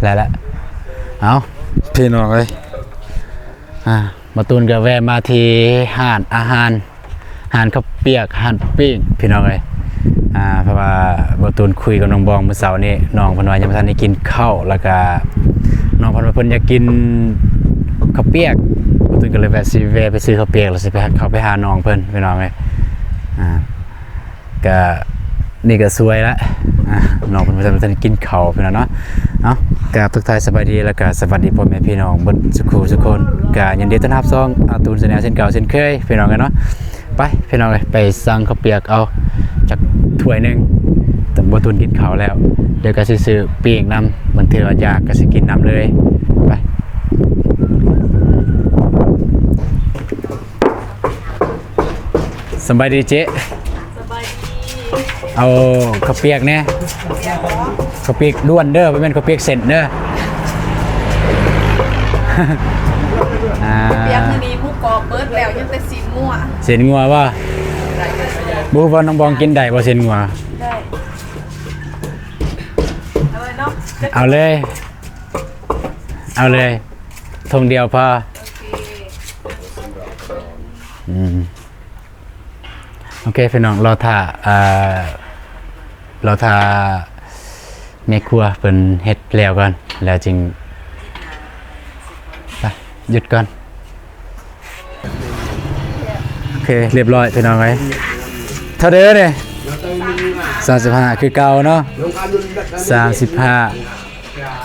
ແລ້ວແຫຼະ. ເອົ້າ ພີ່ນ້ອງເອີຍ ອ່າ ບ່າວຕູນກໍແວ່ມາທີ່ຮ້ານອາຫານ ຮ້ານເຂົ້າປຽກ ຮ້ານປີ້ງ ພີ່ນ້ອງເອີຍ. ອ່າ ເພາະວ່າບ່າວຕູນຄຸຍກັບນ້ອງບອງມື້ເຊົ້ານີ້ ນ້ອງເພິ່ນວ່າຍັງບໍ່ທັນໄດ້ກິນເຂົ້າ ແລ້ວກະນ້ອງເພິ່ນວ່າເພິ່ນຢາກກິນເຂົ້າປຽກ ບ່າວຕູນກໍເລີຍແວ່ ຊິແວ່ໄປຊື້ເຂົ້າປຽກ ແລ້ວຊິໄປ ເຂົ້າໄປຫານ້ອງເພິ່ນ ພີ່ນ້ອງເອີຍ. ອ່າ ກະ ນີ້ກະສວຍລະ ອ່າ ນ້ອງເພິ່ນບໍ່ທັນ ບໍ່ທັນກິນເຂົ້າ ພີ່ນ້ອງເນາະ. ເອົ້າ ກາບທັກທາຍສະບາຍດີ ແລ້ວກະສະຫວັດດີພໍ່ແມ່ພີ່ນ້ອງເບິດສຸຂູສຸຄົນ. ກະຍິນດີຕ້ອນຮັບຊ່ອງອາຕູນແຊນແນວເຊັ່ນເກົ່າເຊັ່ນເຄີຍ ພີ່ນ້ອງເອີຍເນາະ. ໄປ ພີ່ນ້ອງເອີຍ ໄປສັ່ງເຂົ້າປຽກເອົາຈັກຖ້ວຍໜຶ່ງ ຕອນບ່າວຕູນກິນເຂົ້າແລ້ວ ດຽວກະຊິຊື້ປີ້ງນຳ ບາງເທື່ອວ່າຢາກກະຊິກິນນຳເລີຍ. ໄປ. ສະບາຍດີເຈ້. ສະບາຍດີ. ເອົາເຂົ້າປຽກແດ່. ເຂົ້າປຽກດ້ວນເດີ ບໍ່ແມ່ນເຂົ້າປຽກເສັ້ນເດີ. ອ່າ ປຽກມື້ນີ້ໝູກອບເບິດແລ້ວ ຍັງແຕ່ຊີ້ນງົວ. ຊີ້ນງົວບໍ່? ບໍ່ຮູ້ວ່ານ້ອງບອງກິນໄດ້ບໍ່ຊີ້ນງົວ? ໄດ້. ເອົາເລີຍເນາະ. ເອົາເລີຍ ເອົາເລີຍ ຖົງດຽວພໍ. ໂອເຄ ອືມ. ໂອເຄ ພີ່ນ້ອງ ລໍຖ້າ ເອີ ລໍຖ້າແມ່ຄົວເພິ່ນເຮັດແລ້ວກ່ອນ ແລ້ວຈຶ່ງ ໄປ ຢຸດກ່ອນ. ໂອເຄ ລຽບຮ້ອຍ ພີ່ນ້ອງເອີຍ. ເທົ່າໃດນີ້? ສາມສິບຫ້າ ຄືເກົ່າເນາະ ສາມສິບຫ້າ.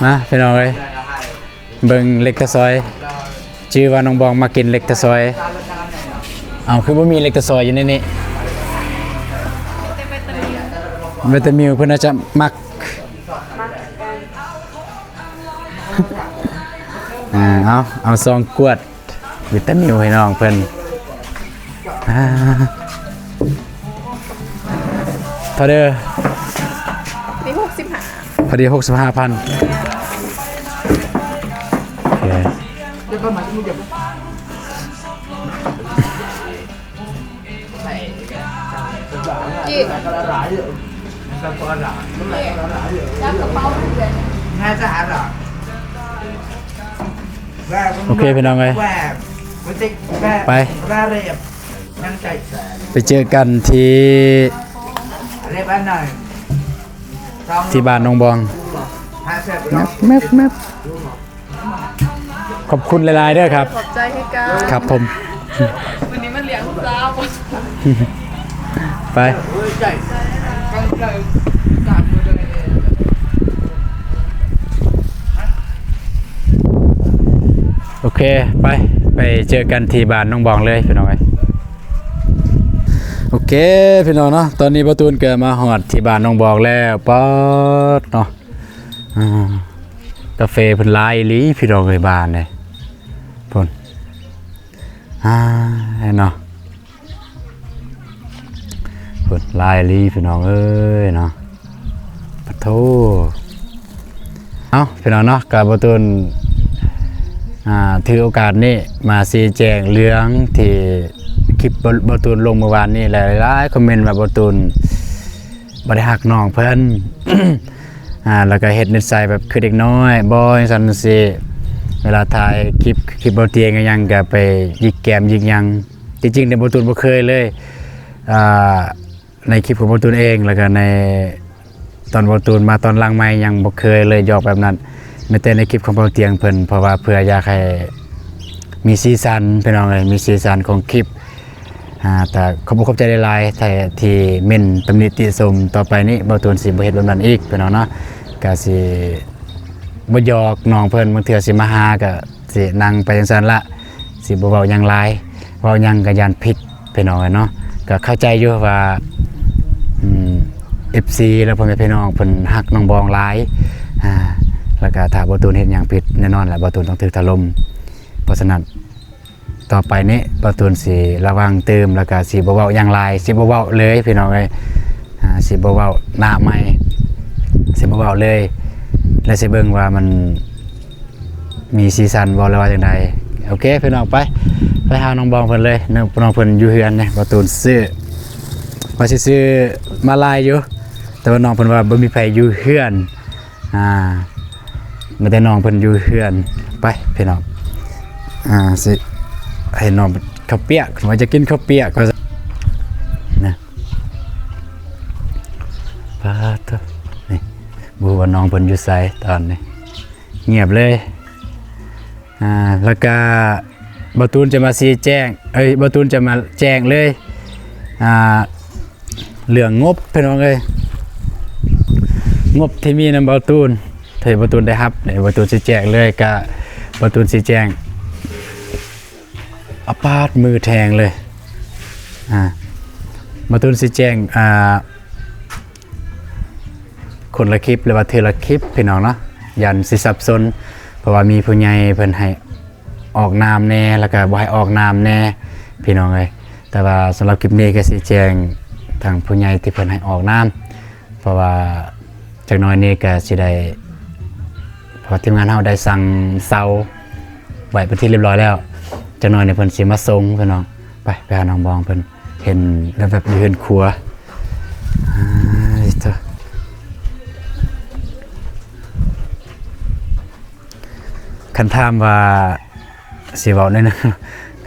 ມາ ພີ່ນ້ອງເອີຍ ເບິ່ງເລັກຕາຊອຍ ຈື່ວ່ານ້ອງບອງມັກກິນເລັກຕາຊອຍ. ເອົ້າ ຄືບໍ່ມີເລັກຕາຊອຍຢູ່ໃນນີ້? ວິຕາມິວ ເພິ່ນອາດຈະມັກ. ອ່າ ເອົາ ເອົາຊອງກວດ ວິຕາມິວໃຫ້ນ້ອງເພິ່ນ. ອ່າ ເທົ່າໃດ? ມີຫົກສິບຫ້າ. ພໍດີຫົກສິບຫ້າພັນ. ໂອເຄ ຈີ່ ຈັບກະເປົາເປັນເດືອນ. ໂອເຄ ພີ່ນ້ອງເອີຍ ໄປ ໄປເຈີກັນທີ່ ທີ່ບ້ານໜອງບອງ. ແມັບ ແມັບ ແມັບ. ຂອບຄຸນຫຼາຍໆເດີຄັບ. ຂອບໃຈຄືກັນ. ຄັບຜົມ. ມື້ນີ້ມາລ້ຽງຜູ້ສາວ. ໄປ ໂອເຄ ໄປ ໄປເຈີກັນທີ່ບ້ານໜອງບອງເລີຍ ພີ່ນ້ອງເອີຍ. ໂອເຄ ພີ່ນ້ອງເນາະ ຕອນນີ້ບ່າວຕູນກໍມາຮອດທີ່ບ້ານໜອງບອງແລ້ວ. ປາດເນາະ ອ່າ ກາເຟເພິ່ນຫຼາຍອີ່ຫຼີ ພີ່ນ້ອງເອີຍ ບ້ານນີ້ ພຸ້ນ ອ່າ ເນາະ ພຸ້ນ ຫຼາຍອີ່ຫຼີ ພີ່ນ້ອງເອີຍເນາະ. ປະໂທ ເອົ້າ ພີ່ນ້ອງເນາະ ກະບ່າວຕູນ ອ່າ ຖືໂອກາດນີ້ມາຊີ້ແຈງເລື່ອງທີ່ຄລິບບ່າວ ບ່າວຕູນລົງມື້ວານນີ້ ແລະ ຫຼາຍໆຄອມເມັນວ່າບ່າວຕູນບໍ່ໄດ້ຮັກນ້ອງເພິ່ນ ອ່າ ແລ້ວກໍເຮັດນິໄສແບບຄືເດັກນ້ອຍບໍ ຈັ່ງຊັ້ນຈັ່ງຊີ້. ເວລາຖ່າຍຄລິບ ຄລິບບ່າວຕຽງຫຍັງກໍໄປຍິກແກ້ມຍິກຫຍັງ. ທີ່ຈິງແລ້ວບ່າວຕູນບໍ່ເຄີຍເລີຍ ອ່າ ໃນຄລິບຂອງບ່າວຕູນເອງ ແລ້ວກໍໃນຕອນບ່າວຕູນມາຕອນຫຼັງໃໝ່ ຍັງບໍ່ເຄີຍເລີຍຢອກແບບນັ້ນ. ມີແຕ່ໃນຄລິບຂອງບ່າວຕຽງເພິ່ນ ເພາະວ່າເພື່ອຢາກໃຫ້ມີສີສັນ ພີ່ນ້ອງເອີຍ ມີສີສັນຂອງຄລິບ. ອ່າ ແຕ່ຂອບອົກຂອບໃຈຫຼາຍໆ ທີ່ ທີ່ເມັນຕຳໜິຕິຊົມ. ຕໍ່ໄປນີ້ບ່າວຕູນຊິບໍ່ເຮັດແບບນັ້ນອີກ ພີ່ນ້ອງເນາະ. ກະຊິບໍ່ຢອກນ້ອງເພິ່ນ ບາງເທື່ອຊິມາຫາກະຊິນັ່ງໄປຈັ່ງຊັ້ນລະ ຊິບໍ່ເວົ້າຫຍັງຫຼາຍ ເວົ້າຫຍັງກະຢ້ານຜິດ ພີ່ນ້ອງເອີຍເນາະ. ກະເຂົ້າໃຈຢູ່ວ່າ ອືມ ເອັຟຊີ ແລະ ພໍ່ແມ່ພີ່ນ້ອງເພິ່ນຮັກນ້ອງບອງຫຼາຍ ອ່າ ແລ້ວກະຖ້າບ່າວຕູນເຮັດຫຍັງຜິດ ແນ່ນອນແຫຼະ ບ່າວຕູນຕ້ອງຖືກຖະຫຼົ່ມ. ເພາະສະນັ້ນ ຕໍ່ໄປນີ້ບ່າວຕູນຊິລະວັງຕື່ມ ແລ້ວກະຊິບໍ່ເວົ້າຫຍັງຫຼາຍ ຊິບໍ່ເວົ້າເລີຍ ພີ່ນ້ອງເອີຍ. ອ່າ ຊິບໍ່ເວົ້າໜ້າໄມ ຊິບໍ່ເວົ້າເລີຍ ແລະ ຊິເບິ່ງວ່າມັນມີສີສັນບໍ່ ຫຼືວ່າຈັ່ງໃດ. ໂອເຄ ພີ່ນ້ອງ ໄປ ໄປຫານ້ອງບອງເພິ່ນເລີຍ. ນ້ອງ ນ້ອງເພິ່ນຢູ່ເຮືອນນີ້ ບ່າວຕູນຊື້ ວ່າຊິຊື້ມາຫຼາຍຢູ່ ແຕ່ວ່ານ້ອງເພິ່ນວ່າບໍ່ມີໃຜຢູ່ເຮືອນ. ອ່າ ມາແຕ່ນ້ອງເພິ່ນຢູ່ເຮືອນ. ໄປພີ່ນ້ອງ ອ່າ ຊິໃຫ້ນ້ອງເຂົ້າປຽກ ວ່າຈະກິນເຂົ້າປຽກວ່າຊັ້ນນະ. ປາດໂທ້ ນີ້ ບໍ່ຮູ້ວ່ານ້ອງເພິ່ນຢູ່ໃສຕອນນີ້ ງຽບເລີຍ. ອ່າ ແລ້ວກະບ່າວຕູນຈະມາຊີ້ແຈງ ເອີຍ ບ່າວຕູນຈະມາແຈ້ງເລີຍ ອ່າ ເລື່ອງງົບພີ່ນ້ອງເອີຍ ງົບທີ່ມີນຳບ່າວຕູນ ທີ່ບ່າວຕູນໄດ້ຮັບນີ້ ບ່າວຕູນຊີ້ແຈງເລີຍ. ກະບ່າວຕູນຊີ້ແຈງ ອາ ປາດ ມືແທງເລີຍ. ອ່າ ບ່າວຕູນຊີ້ແຈງ ອ່າ ຄົນລະຄລິບ ຫຼືວ່າເທື່ອລະຄລິບພີ່ນ້ອງເນາະ ຢ້ານຊິສັບສົນ ເພາະວ່າມີຜູ້ໃຫຍ່ເພິ່ນໃຫ້ອອກນາມແດ່ ແລ້ວກະບໍ່ໃຫ້ອອກນາມແດ່ພີ່ນ້ອງເອີຍ. ແຕ່ວ່າສຳລັບຄລິບນີ້ກະຊິແຈ້ງທາງຜູ້ໃຫຍ່ທີ່ເພິ່ນໃຫ້ອອກນາມ ເພາະວ່າຈັກໜ້ອຍນີ້ກະຊິໄດ້ ເພາະວ່າທີມງານເຮົາໄດ້ສັ່ງເຊົາໄວ້ເປັນທີ່ລຽບຮ້ອຍແລ້ວ ຈັກໜ້ອຍນີ້ເພິ່ນຊິມາສົ່ງພີ່ນ້ອງ. ໄປ ໄປຫານ້ອງບອງເພິ່ນ ເຫັນແວບໆຢູ່ເຮືອນຄົວ. ອ້າຍໂທ້ ຄັນຖາມວ່າ ຊິເວົ້າແນວນັ້ນ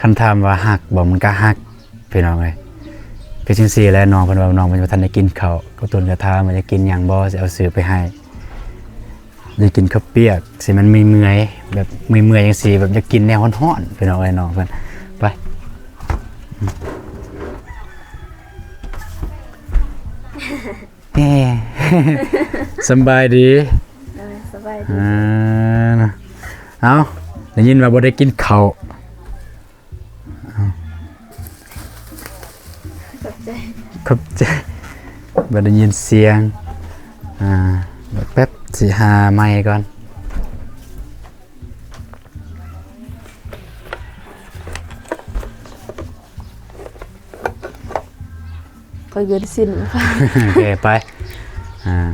ຄັນຖາມວ່າຮັກບໍ່ ມັນກະຮັກພີ່ນ້ອງເອີຍ. ຄືຈັ່ງຊີ້ແຫຼະ ນ້ອງເພິ່ນເວົ້າ ນ້ອງເພິ່ນບໍ່ທັນໄດ້ກິນເຂົ້າ ກະຕຸນກະຖາມວ່າຢາກກິນຫຍັງບໍ່ ຊິເອົາຊື້ໄປໃຫ້. ໄດ້ກິນເຂົ້າປຽກ ຊິແມ່ນເມື່ອຍໆ ແບບເມື່ອຍໆ ຈັ່ງຊີ້ ແບບຢາກກິນແນວຮ້ອນໆ ພີ່ນ້ອງເອີຍ ນ້ອງເພິ່ນ. ໄປ ແນ່ ສຳບາຍດີ. ໂດຍ ສະບາຍດີ. ອ່າ ເອົ້າ ໄດ້ຍິນວ່າບໍ່ໄດ້ກິນເຂົ້າ. ຂອບໃຈ ຂອບໃຈ. ບໍ່ໄດ້ຍິນສຽງ ອ່າ ແປັບ ຊິຫາໄມກ່ອນ. ຂ້ອຍເງິນສິ້ນ ໂອເຄ ໄປ. ອ່າ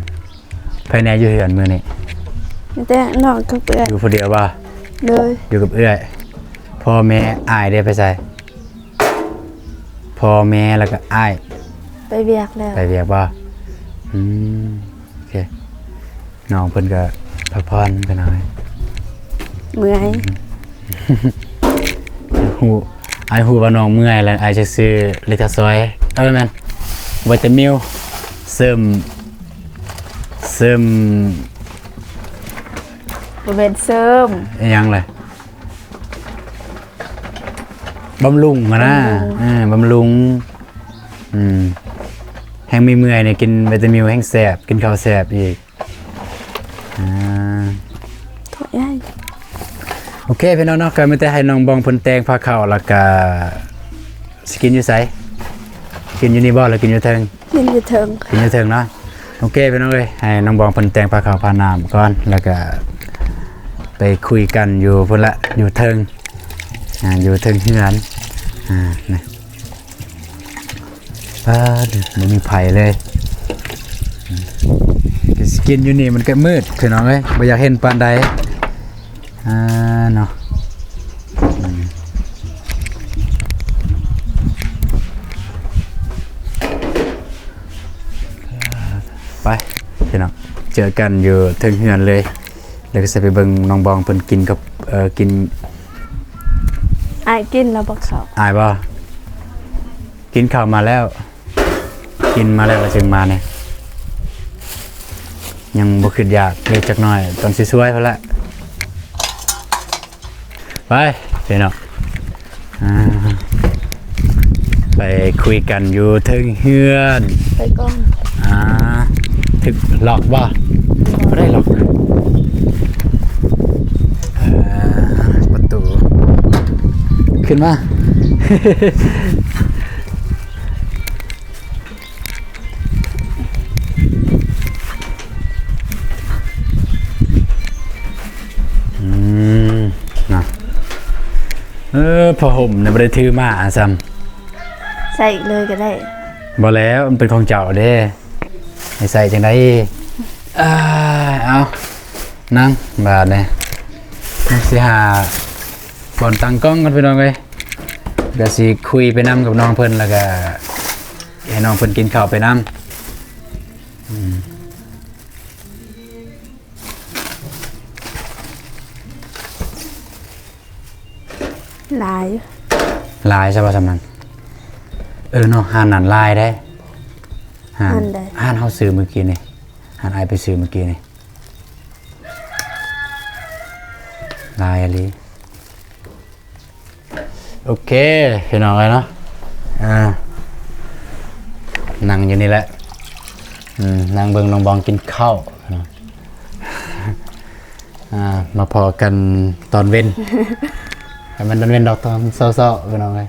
ໃຜແດ່ຢູ່ເຮືອນມື້ນີ້? ມີແຕ່ນ້ອງກັບເອື້ອຍ. ຢູ່ຜູ້ດຽວບໍ່? ໂດຍ ຢູ່ກັບເອື້ອຍ. ພໍ່ແມ່ ອ້າຍເດ້ ໄປໃສ? ພໍ່ແມ່ ແລ້ວກະອ້າຍ ໄປວຽກແລ້ວ. ໄປວຽກບໍ່? ອືມ ໂອເຄ. ນ້ອງເພິ່ນກະພັກຜ່ອນໄປໜ້ອຍ ເມື່ອຍ. ຮູ້ ອ້າຍຮູ້ວ່ານ້ອງເມື່ອຍແລ້ວ ອ້າຍຈະຊື້ລິກຕາຊອຍ ເອີ ແມ່ນ ວິຕາມິວ ເສີມ ເສີມ ບໍ່ແມ່ນເສີມ ອີ່ຫຍັງລະ ບຳລຸງຫັ້ນນະ. ບຳລຸງ ເອີ ບຳລຸງ. ອືມ ແຮງມີເມື່ອຍນີ້ ກິນວິຕາມິວແຮງແຊບ ກິນເຂົ້າແຊບອີກ. ອ່າ ໂອເຄພີ່ນ້ອງເນາະ ກະມີແຕ່ໃຫ້ນ້ອງບອງເພິ່ນແຕ່ງພາເຂົ້າ ແລ້ວກະຊິກິນຢູ່ໃສ? ກິນຢູ່ນີ້ບໍ່ ຫຼືກິນຢູ່ເທິງ? ກິນຢູ່ເທິງ ກິນຢູ່ເທິງເນາະ. ໂອເຄພີ່ນ້ອງເອີຍ ໃຫ້ນ້ອງບອງເພິ່ນແຕ່ງພາເຂົ້າພານ້ຳກ່ອນ ແລ້ວກະໄປຄຸຍກັນຢູ່ພຸ້ນລະ ຢູ່ເທິງ ອ່າ ຢູ່ເທິງເຮືອນ. ອ່າ ນີ້ ປາດ ບໍ່ມີໃຜເລີຍ. ຊິກິນຢູ່ນີ້ມັນກະມືດພີ່ນ້ອງເອີຍ ບໍ່ຢາກເຫັນປານໃດ. ອ່າ ເນາະ ໄປພີ່ນ້ອງ ເຈີກັນຢູ່ເທິງເຮືອນເລີຍ. ແລ້ວກະຊິໄປເບິ່ງນ້ອງບອງເພິ່ນກິນກັບ ເອີ ກິນ ອ້າຍກິນແລ້ວບໍ່ເຂົ້າ? ອ້າຍບໍ່? ກິນເຂົ້າມາແລ້ວ ກິນມາແລ້ວລະຈຶ່ງມານີ້ ຍັງບໍ່ຄຶດຢາກເລີຍຈັກໜ້ອຍ ຕອນຊິສວຍພຸ້ນລະ. ໄປພີ່ນ້ອງ ອ່າ ໄປຄຸຍກັນຢູ່ເທິງເຮືອນ. ໄປກ່ອນ. ອ່າ ຖືກລັອກບໍ່? ບໍ່ໄດ້ລັອກ. ເອີ ປະຕູ ຂຶ້ນມາ. ອືມ ນະ ເອີ ຜ້າຫົ່ມນີ້ບໍ່ໄດ້ຖືມາຊ້ຳ. ໃສ່ອີກເລີຍກະໄດ້. ບໍ່ແລ້ວ ມັນເປັນຂອງເຈົ້າເດ້ ໃຫ້ໃສ່ຈັ່ງໃດ? ເອີ ເອົາ ນັ່ງບາດນີ້ ຊິຫາບ່ອນຕັ້ງກ້ອງກ່ອນພີ່ນ້ອງເອີຍ. ກະຊິຄຸຍໄປນຳກັບນ້ອງເພິ່ນ ແລ້ວກະໃຫ້ນ້ອງເພິ່ນກິນເຂົ້າໄປນຳ. ອືມ. ຫຼາຍ ຫຼາຍຊະວ່າສ່ຳນັ້ນ. ເອີເນາະ ຮ້ານນັ້ນຫຼາຍເດ້ ຮ້ານ ຮ້ານໃດ? ຮ້ານເຮົາຊື້ມື້ກີ້ນີ້ ຮ້ານອ້າຍໄປຊື້ມື້ກີ້ນີ້ ຫຼາຍອີ່ຫຼີ. ໂອເຄ ພີ່ນ້ອງເອີຍເນາະ ອ່າ ນັ່ງຢູ່ນີ້ແຫຼະ ອືມ ນັ່ງເບິ່ງນ້ອງບອງກິນເຂົ້າເນາະ ອ່າ ມາພໍ້ກັນຕອນເວັນ ໃຫ້ມັນຕອນເວັນດອກ ຕອນເຊົ້າໆ ພີ່ນ້ອງເອີຍ.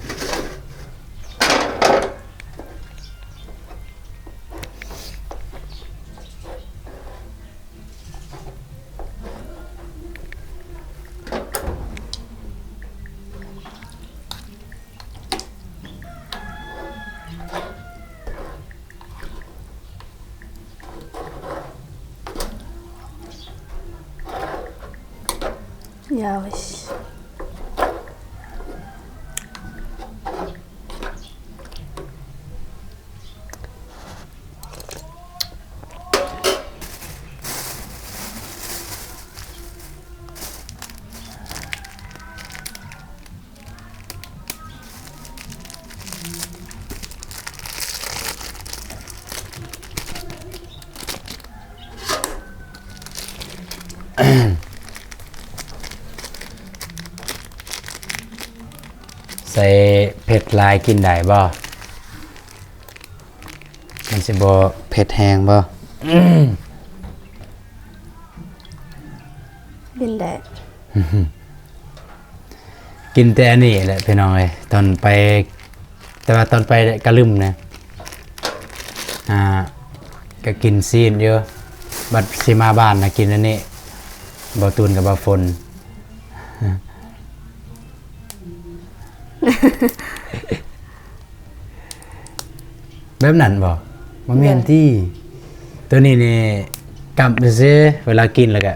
ໃສ່ເຜັດຫຼາຍກິນໄດ້ບໍ່? ມັນຊິບໍ່ເຜັດແຮງບໍ່? ກິນໄດ້ ກິນແຕ່ອັນນີ້ແຫຼະພີ່ນ້ອງເອີຍ ຕອນໄປ ແຕ່ວ່າຕອນໄປກະລືມນະ ອ່າ ກະກິນຊີ້ນຢູ່ ບັດຊິມາບ້ານນະກິນອັນນີ້ ເບົາຕູນກັບເບົາຝົນ. ແບບນັ້ນບໍ່? ບໍ່ແມ່ນຕິ. ໂດຍ ໂຕນີ້ນີ້ກຳຊື່ໆ ເວລາກິນແລ້ວກະ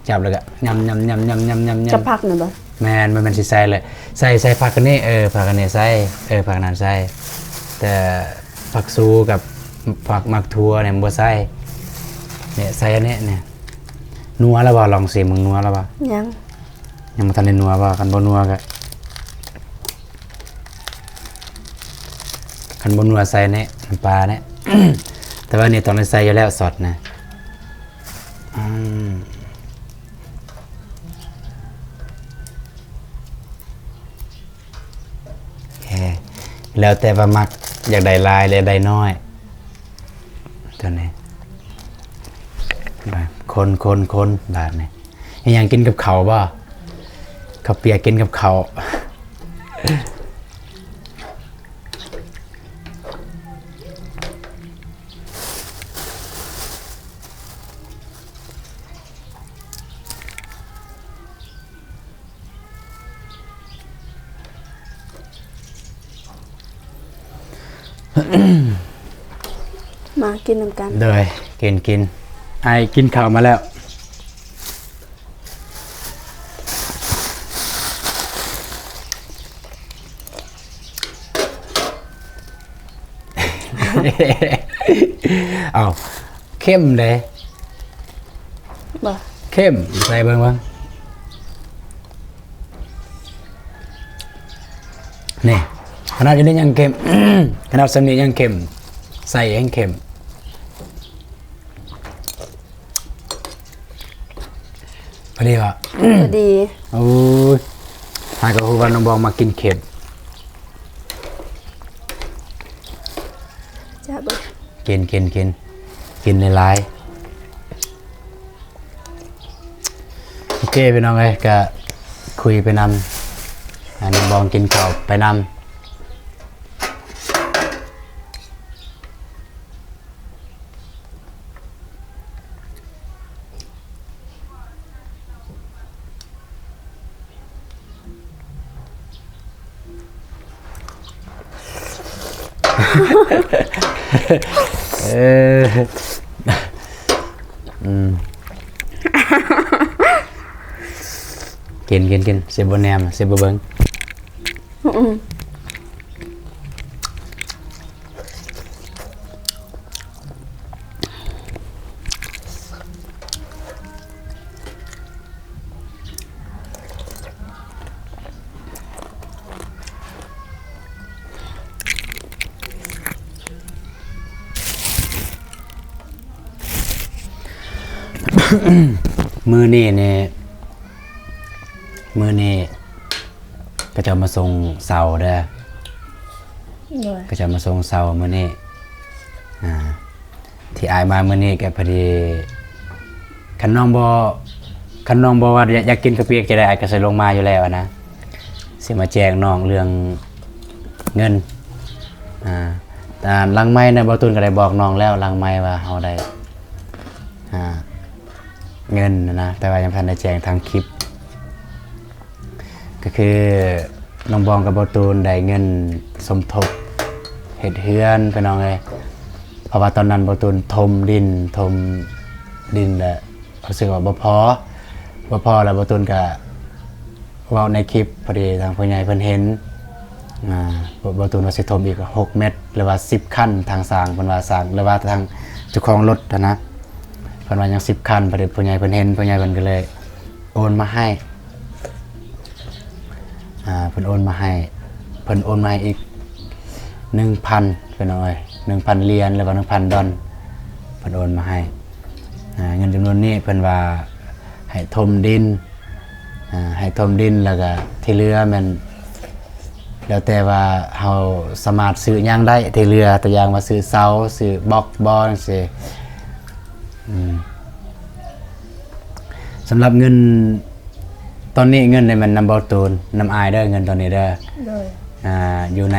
ຈັບແລ້ວກະຍຳໆໆໆໆໆ ຈັບຜັກນັ້ນບໍ່? ແມ່ນ ບໍ່ແມ່ນຊິໃສ່ເລີຍ ໃສ່ ໃສ່ຜັກອັນນີ້ ເອີ ຜັກອັນນີ້ໃສ່ ເອີ ຜັກນັ້ນໃສ່ ແຕ່ຜັກຊູກັບຜັກໝາກຖົ່ວນີ້ມັນບໍ່ໃສ່ ນີ້ໃສ່ອັນນີ້ນີ້. ນົວແລ້ວບໍ່? ລອງຊີມເບິ່ງ ນົວແລ້ວບໍ່? ຍັງ ຍັງບໍ່ທັນໄດ້ນົວບໍ່? ຄັນບໍ່ນົວກະ ຄັນບໍ່ນົວໃສ່ແນ່ ນ້ຳປາແນ່ ແຕ່ວ່ານີ້ຕ້ອງໄດ້ໃສ່ຢູ່ແລ້ວ ຊອດນະ ອືມ ໂອເຄ ແລ້ວແຕ່ວ່າມັກ ຢາກໄດ້ຫຼາຍ ຫຼື ໄດ້ໜ້ອຍ ຕົວນີ້ ຄົນໆໆ ບາດນີ້. ອີຫຍັງກິນກັບເຂົ້າບໍ່? ເຂົ້າປຽກກິນກັບເຂົ້າ. ມາກິນນຳກັນ ໂດຍ ກິນ ກິນ ອ້າຍກິນເຂົ້າມາແລ້ວ. ເອົ້າ ເຂັ້ມເດ້ ບໍ່ ເຂັ້ມ ໃສ່ເບິ່ງເບິ່ງ ນີ້ ຂະໜາດຢູ່ນີ້ຍັງເຂັ້ມ ຂະໜາດສ່ຳນີ້ຍັງເຂັ້ມ ໃສ່ແຮງເຂັ້ມ. ພໍດີບໍ່? ພໍດີ. ໂອ້ຍ ຫາກະຮູ້ວ່ານ້ອງບອງມັກກິນເຂັ້ມ. ແຊບບໍ່? ກິນ ກິນ ກິນ ກິນຫຼາຍໆ. ໂອເຄ ພີ່ນ້ອງເອີຍ ກະຄຸຍໄປນຳ ໃຫ້ນ້ອງບອງກິນເຂົ້າໄປນຳ. ເອີ ອືມ ກິນ ກິນ ກິນ ຊິບໍ່ແນມ ຊິບໍ່ເບິ່ງ. ອືມ. ແ ມື້ນີ້ນີ້ ມື້ນີ້ເຂົາເຈົ້າມາສົ່ງເສົາເດີ ໂດຍ ເຂົາເຈົ້າມາສົ່ງເສົາມື້ນີ້ ອ່າ ທີ່ອ້າຍມາມື້ນີ້ກໍພໍດີ ຄັນນ້ອງບໍ່ ຄັນນ້ອງບໍ່ວ່າຢາກ ຢາກກິນເຂົ້າປຽກຈັ່ງໃດ ອ້າຍກໍຊິລົງມາຢູ່ແລ້ວນະ ຊິມາແຈ້ງນ້ອງເລື່ອງເງິນ ອ່າ ຫຼັງໄມນະ ບ່າວຕູນກໍໄດ້ບອກນ້ອງແລ້ວ ຫຼັງໄມວ່າເຮົາໄດ້ ອ່າ ເງິນນະ ແຕ່ວ່າຍັງບໍ່ທັນໄດ້ແຈ້ງທາງຄລິບ ກໍຄືນ້ອງບອງກັບບ່າວຕູນໄດ້ເງິນສົມທົບເຮັດເຮືອນ ພີ່ນ້ອງເອີຍ ເພາະວ່າຕອນນັ້ນບ່າວຕູນຖົມດິນ ຖົມດິນແລ້ວ ຮູ້ສຶກວ່າບໍ່ພໍ ບໍ່ພໍແລ້ວບ່າວຕູນກະເວົ້າໃນຄລິບ ພໍດີທາງຜູ້ໃຫຍ່ເພິ່ນເຫັນ ອ່າ ບ່າວຕູນວ່າຊິຖົມອີກຫົກແມັດ ຫຼືວ່າສິບຄັນ ທາງຊ່າງເພິ່ນວ່າ ຊ່າງ ຫຼືວ່າທາງເຈົ້າຂອງລົດຫັ້ນນະ ເພິ່ນວ່າຍັງສິບຄັນ ພໍດີຜູ້ໃຫຍ່ເພິ່ນເຫັນ ຜູ້ໃຫຍ່ເພິ່ນກໍເລີຍໂອນມາໃຫ້ ອ່າ ເພິ່ນໂອນມາໃຫ້ ເພິ່ນໂອນມາໃຫ້ອີກໜຶ່ງພັນ ພີ່ນ້ອງເອີຍ ໜຶ່ງພັນຫຼຽນ ຫຼືວ່າໜຶ່ງພັນດອນ ເພິ່ນໂອນມາໃຫ້ ອ່າ ເງິນຈຳນວນນີ້ເພິ່ນວ່າໃຫ້ຖົມດິນ ອ່າ ໃຫ້ຖົມດິນ ແລ້ວກະທີ່ເຫຼືອແມ່ນ ແລ້ວແຕ່ວ່າເຮົາສາມາດຊື້ຫຍັງໄດ້ ທີ່ເຫຼືອ ຕົວຢ່າງວ່າຊື້ເສົາ ຊື້ບລັອກບໍ ຈັ່ງຊີ້ ອືມ ສຳລັບເງິນຕອນນີ້ ເງິນນີ້ແມ່ນນຳບ່າວຕູນ ນຳອ້າຍເດີ ເງິນຕອນນີ້ເດີ ໂດຍ ອ່າ ຢູ່ໃນ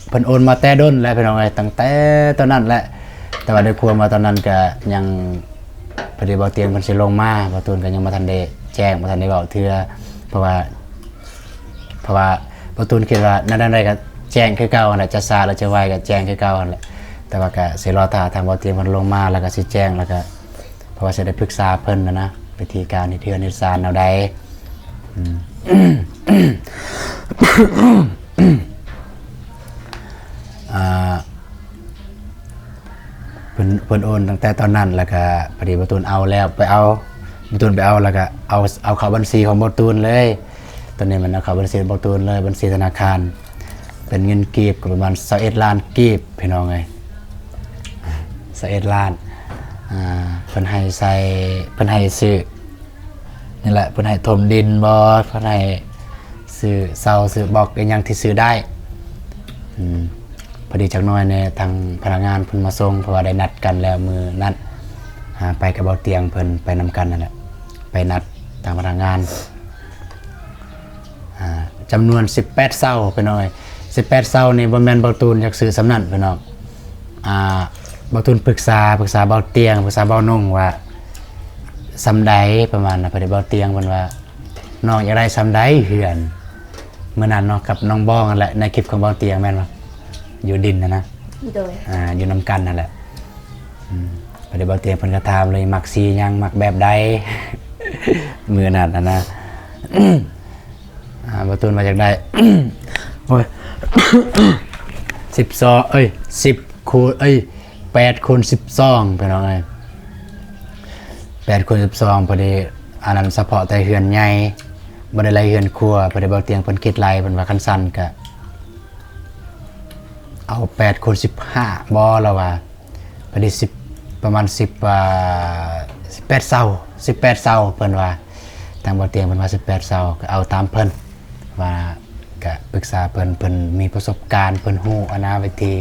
ເພິ່ນໂອນມາແຕ່ດົນແລ້ວ ພີ່ນ້ອງເອີຍ ຕັ້ງແຕ່ຕອນນັ້ນແຫຼະ ແຕ່ວ່າດ້ວຍຄວາມວ່າຕອນນັ້ນກະຍັງ ພໍດີບ່າວຕຽງເພິ່ນຊິລົງມາ ບ່າວຕູນກໍຍັງບໍ່ທັນໄດ້ແຈ້ງ ບໍ່ທັນໄດ້ເວົ້າເທື່ອ ເພາະວ່າ ເພາະວ່າບ່າວຕູນຄິດວ່າແນວໃດກໍແຈ້ງຄືເກົ່າຫັ້ນແຫຼະ ຈະຊ້າຫຼືຈະໄວກໍແຈ້ງຄືເກົ່າຫັ້ນແຫຼະ ແຕ່ວ່າກໍຊິລໍຖ້າທາງບ່າວຕຽງເພິ່ນລົງມາ ແລ້ວກໍຊິແຈ້ງ ແລ້ວກໍ ເພາະວ່າຊິໄດ້ປຶກສາເພິ່ນນະນະ ວິທີການເຮັດເຮືອນເຮັດຊານແນວໃດ ອືມ ອ່າ ເພິ່ນ ເພິ່ນໂອນຕັ້ງແຕ່ຕອນນັ້ນ ແລ້ວກະພໍດີບ່າວຕູນເອົາແລ້ວ ໄປເອົາ ບ່າວຕູນໄປເອົາ ແລ້ວກະເອົາ ເອົາເຂົ້າບັນຊີຂອງບ່າວຕູນເລີຍ ຕອນນີ້ມັນເອົາເຂົ້າບັນຊີບ່າວຕູນເລີຍ ບັນຊີທະນາຄານ ເປັນເງິນກີບກໍປະມານຊາວເອັດລ້ານກີບ ພີ່ນ້ອງເອີຍ ຊາວເອັດລ້ານ ອ່າ ເພິ່ນໃຫ້ໃສ່ ເພິ່ນໃຫ້ຊື້ ນີ້ແຫຼະ ເພິ່ນໃຫ້ຖົມດິນບໍ ເພິ່ນໃຫ້ຊື້ເສົາ ຊື້ບລັອກ ອີ່ຫຍັງທີ່ຊື້ໄດ້ ອືມ ພໍດີຈັກໜ້ອຍແນ່ ທາງພະນັກງານເພິ່ນມາສົ່ງ ເພາະວ່າໄດ້ນັດກັນແລ້ວມື້ນັ້ນ ອ່າ ໄປກັບບ່າວຕຽງເພິ່ນ ໄປນຳກັນນັ້ນແຫຼະ ໄປນັດທາງພະນັກງານ ອ່າ ຈຳນວນສິບແປດເສົາ ພີ່ນ້ອງເອີຍ ສິບແປດເສົານີ້ ບໍ່ແມ່ນບ່າວຕູນຢາກຊື້ສ່ຳນັ້ນ ພີ່ນ້ອງ ອ່າ ບ່າວຕູນປຶກສາ ປຶກສາບ່າວຕຽງ ປຶກສາບ່າວນົງວ່າສ່ຳໃດ ປະມານນັ້ນ ພໍດີບ່າວຕຽງເພິ່ນວ່າ ນ້ອງຢາກໄດ້ສ່ຳໃດເຮືອນ ມື້ນັ້ນເນາະ ກັບນ້ອງບອງຫັ້ນແຫຼະ ໃນຄລິບຂອງບ່າວຕຽງແມ່ນບໍ່ ຢູ່ດິນຫັ້ນນະ ໂດຍ ອ່າ ຢູ່ນຳກັນຫັ້ນແຫຼະ ອືມ ພໍດີບ່າວຕຽງເພິ່ນກໍຖາມເລີຍ ມັກສີຫຍັງ ມັກແບບໃດ ມື້ນັ້ນຫັ້ນນະ ອ່າ ບ່າວຕູນວ່າຢາກໄດ້ ໂອ້ຍ ສິບສອງ ເອີຍ ສິບຄູນ ເອີຍ ແປດຄູນສິບສອງ ພີ່ນ້ອງເອີຍ ແປດຄູນສິບສອງ ພໍດີ ອັນນັ້ນສະເພາະແຕ່ເຮືອນໃຫຍ່ ບໍ່ໄດ້ໄລ່ເຮືອນຄົວ ພໍດີບ່າວຕຽງເພິ່ນຄິດໄລ່ ເພິ່ນວ່າຄັນຊັ້ນກະເອົາແປດຄູນສິບຫ້າບໍ ລາວວ່າ ພໍດີສິບ ປະມານສິບ ອ່າ ສິບແປດເສົາ ສິບແປດເສົາ ເພິ່ນວ່າ ທາງບ່າວຕຽງເພິ່ນວ່າສິບແປດເສົາ ກໍເອົາຕາມເພິ່ນ ວ່າກະປຶກສາເພິ່ນ ເພິ່ນມີປະສົບການ ເພິ່ນຮູ້ອັນນາວິທີ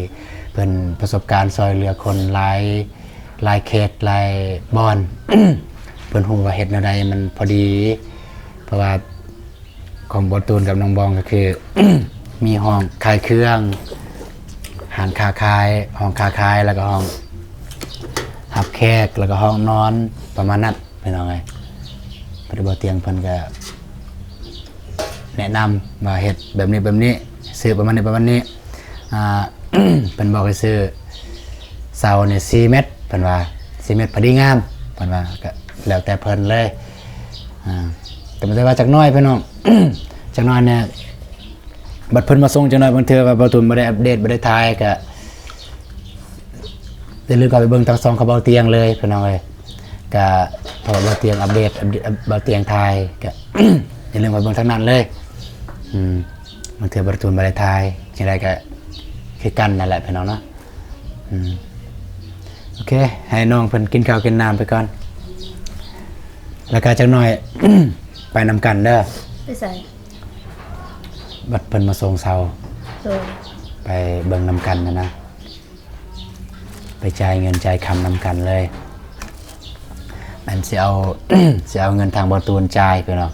ເພິ່ນປະສົບການຊ່ອຍເຫຼືອຄົນຫຼາຍ ຫຼາຍເຂດ ຫຼາຍບ່ອນ ເພິ່ນຮູ້ວ່າເຮັດແນວໃດມັນພໍດີ ເພາະວ່າຂອງບ່າວຕູນກັບນ້ອງບອງກໍຄື ມີຫ້ອງຂາຍເຄື່ອງ ຮ້ານຄ້າຂາຍ ຫ້ອງຄ້າຂາຍ ແລ້ວກໍຫ້ອງຮັບແຂກ ແລ້ວກໍຫ້ອງນອນ ປະມານນັ້ນ ພີ່ນ້ອງເອີຍ ພໍດີບ່າວຕຽງເພິ່ນກໍແນະນຳວ່າເຮັດແບບນີ້ແບບນີ້ ຊື້ປະມານນີ້ປະມານນີ້ ອ່າ ເພິ່ນບອກໃຫ້ຊື້ເສົານີ້ສີ່ແມັດ ເພິ່ນວ່າສີ່ແມັດພໍດີງາມ ເພິ່ນວ່າ ກໍແລ້ວແຕ່ເພິ່ນເລີຍ ອ່າ ແຕ່ບໍ່ໄດ້ວ່າຈັກໜ້ອຍ ພີ່ນ້ອງ ຈັກໜ້ອຍແນ່ ບັດເພິ່ນມາສົ່ງຈັກໜ້ອຍ ບາງເທື່ອວ່າບ່າວຕູນບໍ່ໄດ້ອັບເດດ ບໍ່ໄດ້ຖ່າຍ ກະຢ່າລືມເຂົ້າໄປເບິ່ງທາງຊ່ອງຂອງບ່າວຕຽງເລີຍ ພີ່ນ້ອງເອີຍ ກະເພາະວ່າບ່າວຕຽງອັບເດດ ອັບເດດ ບ່າວຕຽງຖ່າຍ ກະຢ່າລືມເຂົ້າໄປເບິ່ງທາງນັ້ນເລີຍ ອືມ ບາງເທື່ອບ່າວຕູນບໍ່ໄດ້ຖ່າຍ ຈັ່ງໃດກະຄືກັນນັ້ນແຫຼະ ພີ່ນ້ອງເນາະ ອືມ ໂອເຄ ໃຫ້ນ້ອງເພິ່ນກິນເຂົ້າກິນນ້ຳໄປກ່ອນ ແລ້ວກໍຈັກໜ້ອຍ ໄປນຳກັນເດີ. ໄປໃສ? ບັດເພິ່ນມາສົ່ງເຊົາ. ໂດຍ. ໄປເບິ່ງນຳກັນຫັ້ນນະ. ໄປຈ່າຍເງິນຈ່າຍຄຳນຳກັນເລີຍ. ອັນຊິເອົາ ຊິເອົາເງິນທາງບ່າວຕູນຈ່າຍ ພີ່ນ້ອງ.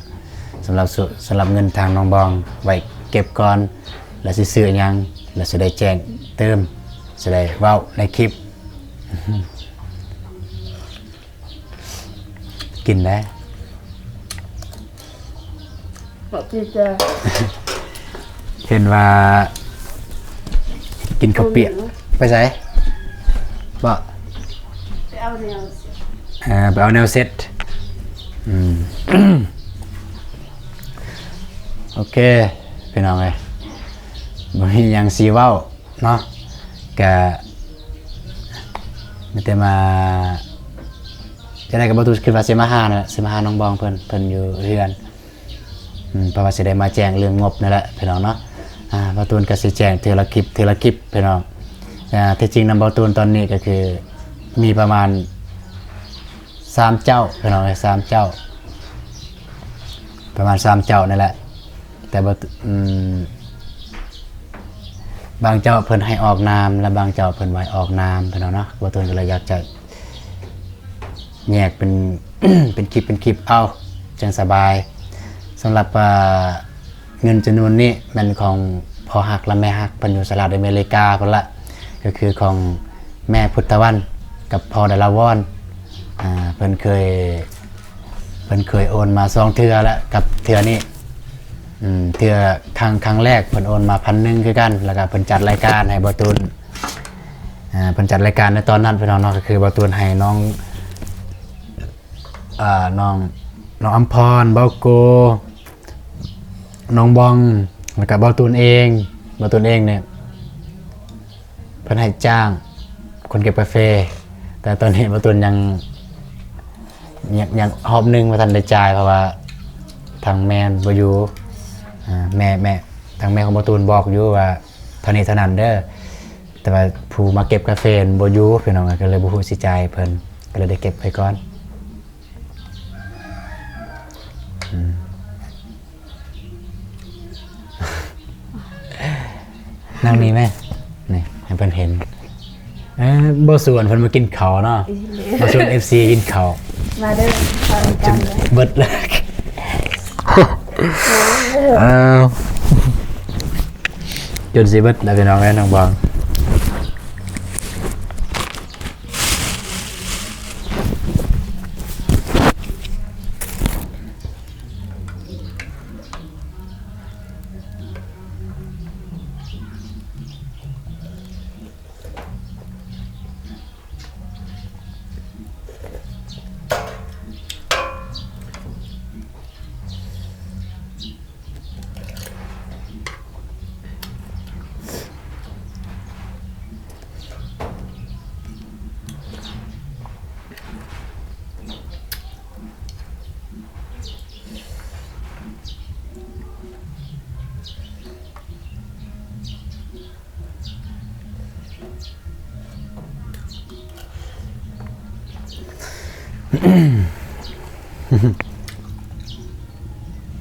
ສຳລັບ ສຳລັບເງິນທາງນ້ອງບອງໄວ້ເກັບກ່ອນ ແລ້ວຊິຊື້ຫຍັງ ແລ້ວຊິໄດ້ແຈ້ງເຕີມ ຊິໄດ້ເວົ້າໃນຄລິບ. ກິນໄດ້. ເຫັນວ່າກິນເຂົ້າປຽກ. ໄປໃສ? ບໍ່? ໄປເອົາແນວ ເອີ ໄປເອົາແນວເຊັດ. ອືມ ໂອເຄ ພີ່ນ້ອງເອີຍ ບໍ່ມີຫຍັງຊິເວົ້າເນາະ. ກະມີແຕ່ມາ ຈັ່ງໃດກໍບໍ່ ຕູນຄິດວ່າຊິມາຫານະ ຊິມາຫານ້ອງບອງເພິ່ນ ເພິ່ນຢູ່ເຮືອນ. ອືມ ເພາະວ່າຊິໄດ້ມາແຈ້ງເລື່ອງງົບນີ້ແຫຼະ ພີ່ນ້ອງເນາະ. ອ່າ ບ່າວຕູນກໍຊິແຈ້ງເທື່ອລະຄລິບ ເທື່ອລະຄລິບ ພີ່ນ້ອງ. ອ່າ ທີ່ຈິງນຳບ່າວຕູນຕອນນີ້ກໍຄືມີປະມານສາມເຈົ້າ ພີ່ນ້ອງເອີຍ ສາມເຈົ້າ ປະມານສາມເຈົ້ານີ້ແຫຼະ. ແຕ່ບໍ່ ອືມ ບາງເຈົ້າເພິ່ນໃຫ້ອອກນາມ ແລະ ບາງເຈົ້າເພິ່ນບໍ່ໃຫ້ອອກນາມ ພີ່ນ້ອງເນາະ. ບ່າວຕູນກໍເລີຍຢາກຈະ ແຍກເປັນ ເປັນຄລິບ ເປັນຄລິບເອົາ ຈັ່ງສະບາຍ. ສຳລັບ ເອີ ເງິນຈຳນວນນີ້ແມ່ນຂອງພໍ່ຮັກ ແລະ ແມ່ຮັກ ເພິ່ນຢູ່ສະຫະລັດອາເມລິກາພຸ້ນລະ ກໍຄືຂອງແມ່ພຸດທະວັນກັບພໍ່ດາລາວອນ. ອ່າ ເພິ່ນເຄີຍ ເພິ່ນເຄີຍໂອນມາສອງເທື່ອແລ້ວ ກັບເທື່ອນີ້. ອືມ ເທື່ອຄັ້ງ ຄັ້ງແລກເພິ່ນໂອນມາພັນໜຶ່ງຄືກັນ ແລ້ວກໍເພິ່ນຈັດລາຍການໃຫ້ບ່າວຕູນ. ອ່າ ເພິ່ນຈັດລາຍການໃນຕອນນັ້ນ ພີ່ນ້ອງເນາະ ກໍຄືບ່າວຕູນໃຫ້ນ້ອງ ອ່າ ນ້ອງ ນ້ອງອຳພອນ ບ່າວໂກ ນ້ອງບອງ ແລ້ວກໍບ່າວຕູນເອງ. ບ່າວຕູນເອງນີ້ ເພິ່ນໃຫ້ຈ້າງຄົນເກັບກາເຟ ແຕ່ຕອນນີ້ບ່າວຕູນຍັງ ຍັງ ຍັງຮອບໜຶ່ງບໍ່ທັນໄດ້ຈ່າຍ ເພາະວ່າທາງແມ່ບໍ່ຢູ່. ອ່າ ແມ່ ແມ່ ທາງແມ່ຂອງບ່າວຕູນບອກຢູ່ວ່າເທົ່ານີ້ເທົ່ານັ້ນເດີ ແຕ່ວ່າຜູ້ມາເກັບກາເຟບໍ່ຢູ່ ພີ່ນ້ອງ ກໍເລີຍບໍ່ຮູ້ຊິຈ່າຍໃຫ້ເພິ່ນ ກໍເລີຍໄດ້ເກັບໄວ້ກ່ອນ. ອືມ ນັ່ງນີ້ແມ ນີ້ໃຫ້ເພິ່ນເຫັນ. ເອີ ບໍ່ຊວນເພິ່ນມາກິນເຂົ້າເນາະ ບໍ່ຊວນເອັຟຊີກິນເຂົ້າ. ມາເດີ ເຂົ້ານຳກັນເບິດເລີຍ. ເອີ ຈົນຊິເບິດແລ້ວ ພີ່ນ້ອງເອີຍ ນ້ອງບອງ.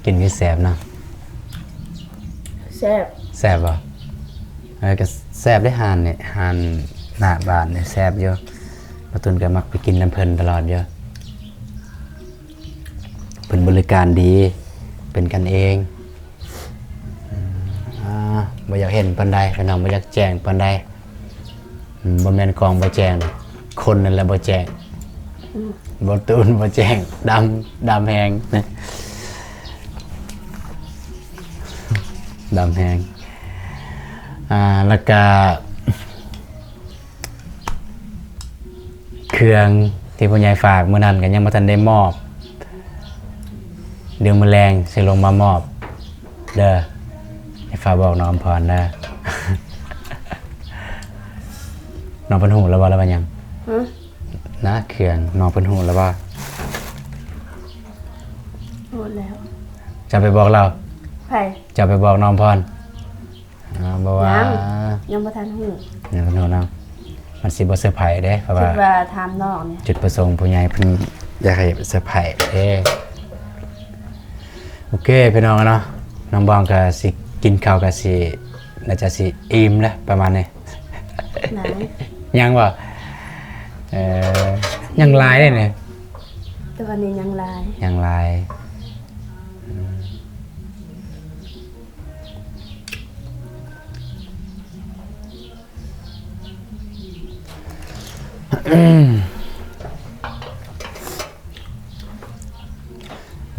ກິນຄືແຊບເນາະ. ແຊບ ແຊບບໍ່? ເອີ ກໍແຊບເດ້ ຮ້ານນີ້ ຮ້ານໜ້າບ້ານນີ້ແຊບຢູ່. ປາຕຸນກໍມັກໄປກິນນຳເພິ່ນຕະຫຼອດຢູ່. ເພິ່ນບໍລິການດີ ເປັນກັນເອງ. ອາ ບໍ່ຢາກເຫັນປານໃດ ພີ່ນ້ອງ ບໍ່ຢາກແຈ້ງປານໃດ. ອືມ ບໍ່ແມ່ນກ້ອງບໍ່ແຈ້ງດອກ ຄົນນັ້ນແຫຼະບໍ່ແຈ້ງ. ອືມ ບໍ່ຕູນບໍ່ແຈ້ງ ດຳ ດຳແຮງ ດຳແຮງ. ອາ ແລ້ວກະ ເຄື່ອງທີ່ຜູ້ໃຫຍ່ຝາກມື້ນັ້ນກໍຍັງບໍ່ທັນໄດ້ມອບ. ດຽວມື້ແລງຊິລົງມາມອບເດີ. ໃຫ້ຝາກບອກນ້ອງອຳພອນເດີ. ນ້ອງເພິ່ນຮູ້ແລ້ວບໍ່ ວ່າລາວວ່າຫຍັງ? ຫຶ? ນະ ເຄື່ອງ ນ້ອງເພິ່ນຮູ້ແລ້ວບໍ່? ຮູ້ແລ້ວ. ເຈົ້າໄປບອກລາວ? ໃຜ? ເຈົ້າໄປບອກນ້ອງອຳພອນ? ອ່າ ບໍ່ວ່າ ຍັງ ຍັງບໍ່ທັນຮູ້ ຍັງບໍ່ທັນຮູ້ເນາະ. ມັນຊິບໍ່ເຊີໄພເດ້ ເພາະວ່າ ຄິດວ່າຖາມນ້ອງນີ້ ຈຸດປະສົງຜູ້ໃຫຍ່ເພິ່ນ ຢາກໃຫ້ເຊີໄພຣສ໌ເດ້. ໂອເຄພີ່ນ້ອງເນາະ, ນ້ອງບອງກໍຊິກິນເຂົ້າກໍຊິ ໜ້າຈະຊິອີ່ມແລ້ວປະມານນີ້. ຫຼາຍ ຍັງບໍ່? ເອີ ຍັງຫຼາຍເດ້ນີ້. ແຕ່ວ່ານີ້ຍັງຫຼາຍ ຍັງຫຼາຍ.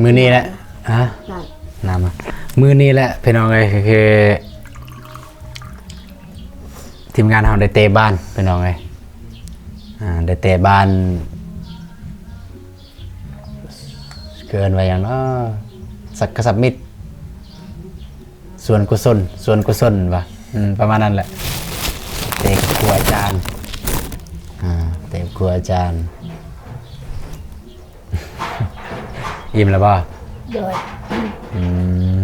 ມື້ນີ້ແຫຼະ ຮະ ນ້ຳ ນ້ຳ ມື້ນີ້ແຫຼະພີ່ນ້ອງເອີຍ ກໍຄືທີມງານເຮົາໄດ້ເຕະບານພີ່ນ້ອງເອີຍ ອ່າ ໄດ້ເຕະບານ ເອີ້ນວ່າຫຍັງເນາະ ສັກກະສັບມິດ ສ່ວນກຸສົນ ສ່ວນກຸສົນວ່າ ອືມ ປະມານນັ້ນແຫຼະ ເຕະກັບຄູອາຈານ ອ່າ ເຕະກັບຄູອາຈານ. ອີ່ມແລ້ວບໍ່? ໂດຍ ອືມ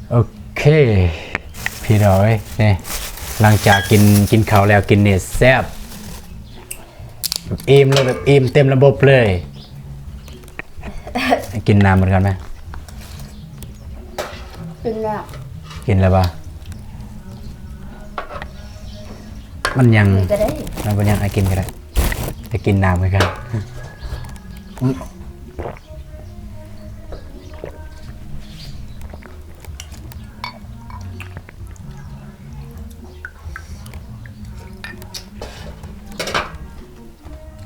ໂອເຄ ພີ່ນ້ອງເອີຍ ນີ້ ຫຼັງຈາກກິນ ກິນເຂົ້າແລ້ວ ກິນນີ້ແຊບ ອີ່ມເລີຍ ແບບອີ່ມເຕັມລະບົບເລີຍ. ກິນນ້ຳມັນກ່ອນໄໝ? ກິນແລ້ວ ກິນແລ້ວບໍ່? ມັນຍັງ ກິນກໍໄດ້ ມັນບໍ່ຍັງ ອາ ກິນກໍໄດ້ ໄປກິນນ້ຳຄືກັນ.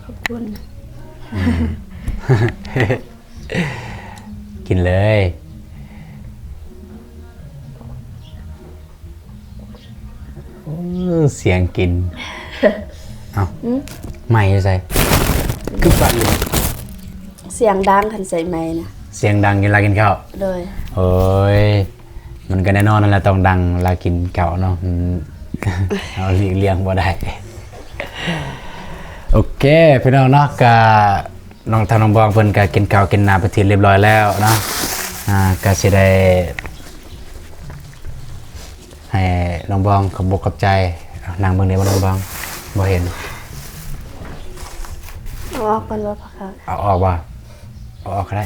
ຂອບຄຸນ ອືມ ກິນເລີຍ. ໂອ້ ສຽງກິນ ເອົ້າ ອືມ ໄມຢູ່ໃສ? ຄືສັ່ນຢູ່ ສຽງດັງຄັນໃສ່ໄມນະ ສຽງດັງເວລາກິນເຂົ້າ. ໂດຍ ໂອ້ຍ ມັນກໍແນ່ນອນຫັ້ນແຫຼະ ຕ້ອງດັງເວລາກິນເຂົ້າເນາະ ອືມ ເຮົາຫຼີກລ່ຽງບໍ່ໄດ້. ໂອເຄ ພີ່ນ້ອງເນາະ ກະ ນ້ອງ ທາງນ້ອງບອງເພິ່ນກະກິນເຂົ້າກິນນ້ຳເປັນທີ່ລຽບຮ້ອຍແລ້ວເນາະ ອ່າ ກະຊິໄດ້ ໃຫ້ນ້ອງບອງຂອບອົກຂອບໃຈ. ນັ່ງເບິ່ງນີ້ບໍ່ນ້ອງບອງ? ບໍ່ເຫັນ. ເອົາອອກກ່ອນບໍ່? ເອົາອອກບໍ່? ເອົາອອກກໍໄດ້.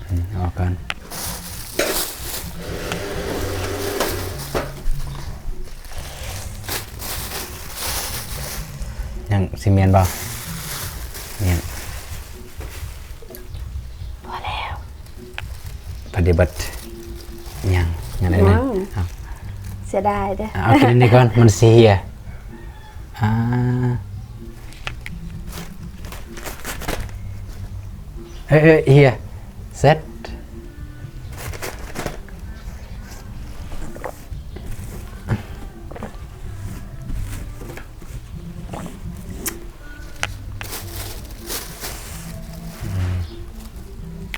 ອືມ ເອົາອອກກ່ອນ. ຍັງຊິແມ່ນບໍ່? ຍັງ. ພໍແລ້ວ ປະຕິບັດ ຍັງ ຍັງໄດ້ ຍັງ ເອົາ ເສຍດາຍເດີ້ ເອົາ ກິນອັນນີ້ກ່ອນ ມັນຊິເຫຍ ອ່າ ເອີ ເອີ ເຫຍ ເສັດ.